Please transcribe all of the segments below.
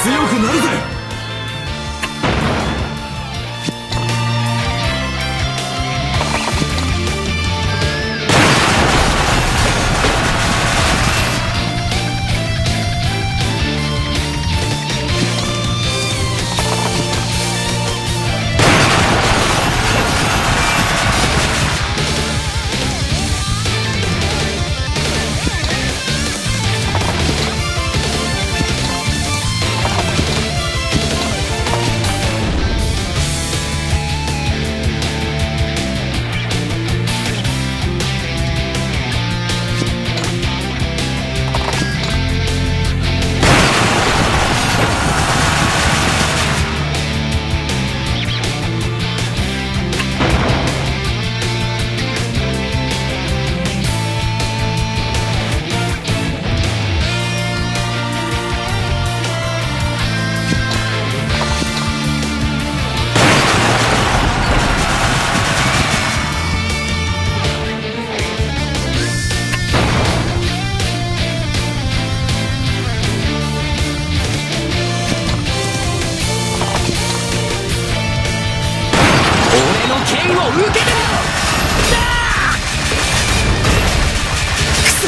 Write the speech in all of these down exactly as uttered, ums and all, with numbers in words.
強くなるぜ。俺の剣を受けてみろ！だー！くそ！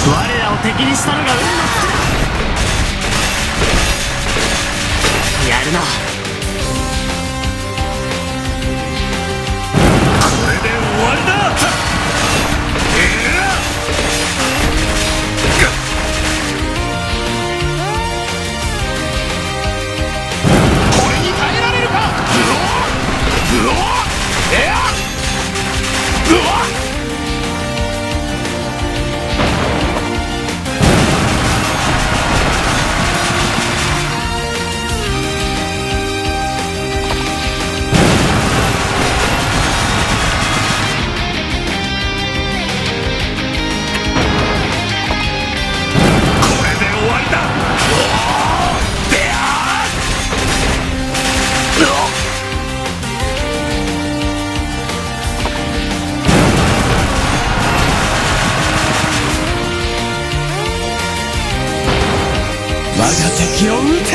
我らを敵にしたのが運の尽きだ。やるな。これで終わりだ。ええ！これに耐えられるか！うわ！うわ！ええ！うわ！これで終わりだ！おー！であー！我が敵を討て！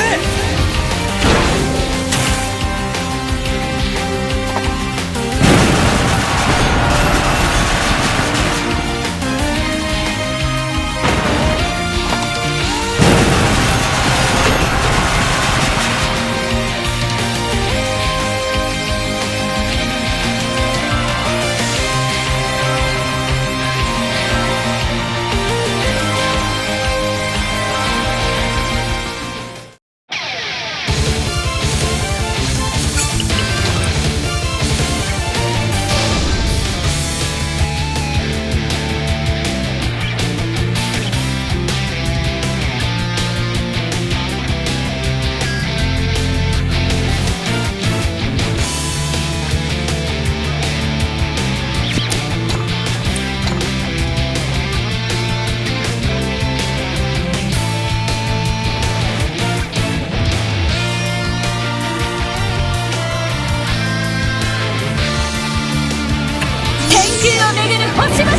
天空を巡る星々よ。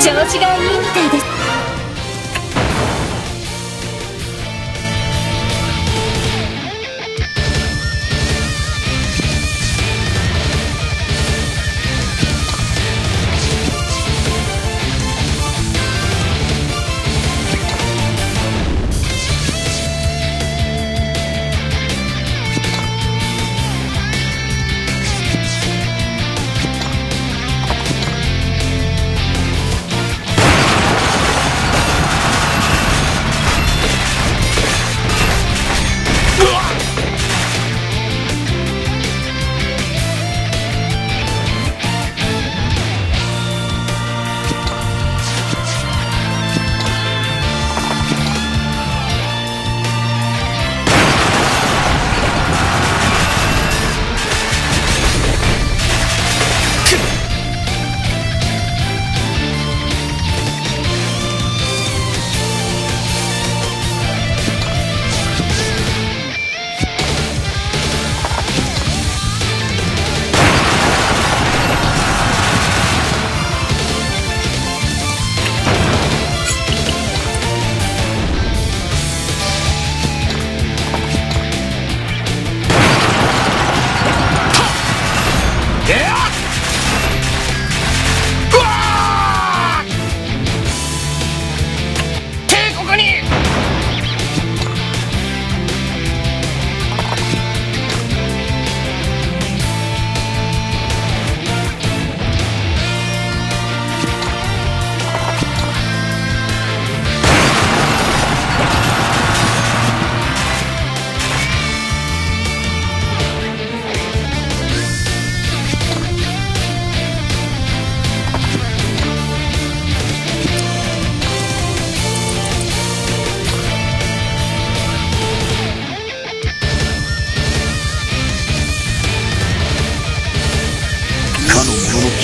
調子がいいみたいです。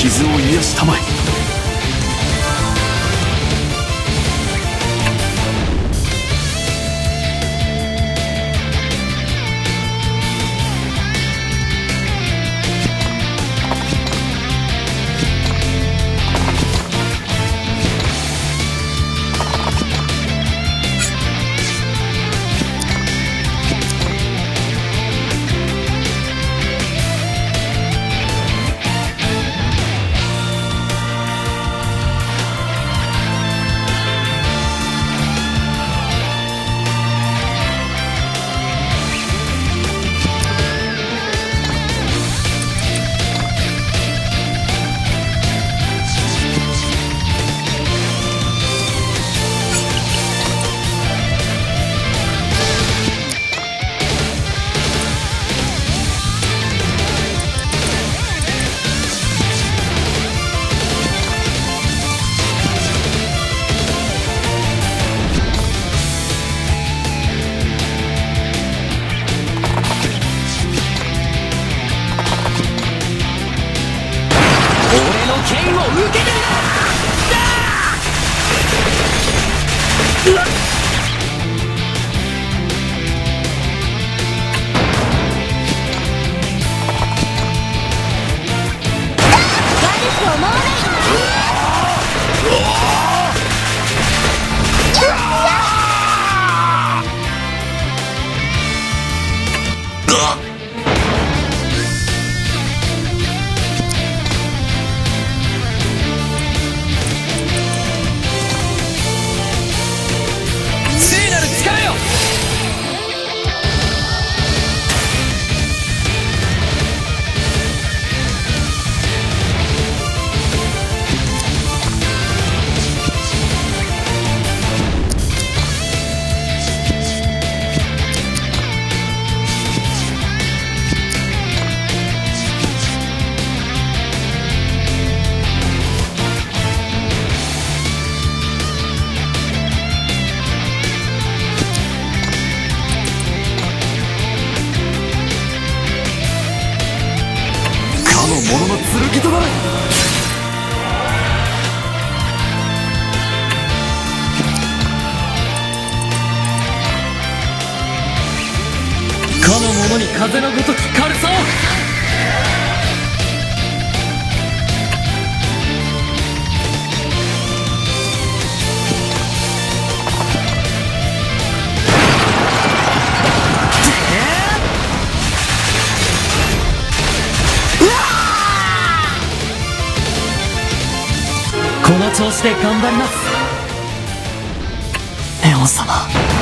傷を癒やしたまえ。俺の剣を受けてみろ！ 聖なる力よ！ かの者の剣となれ！ かの者に風のごとき軽さを！ この調子で頑張ります。 ネオン様。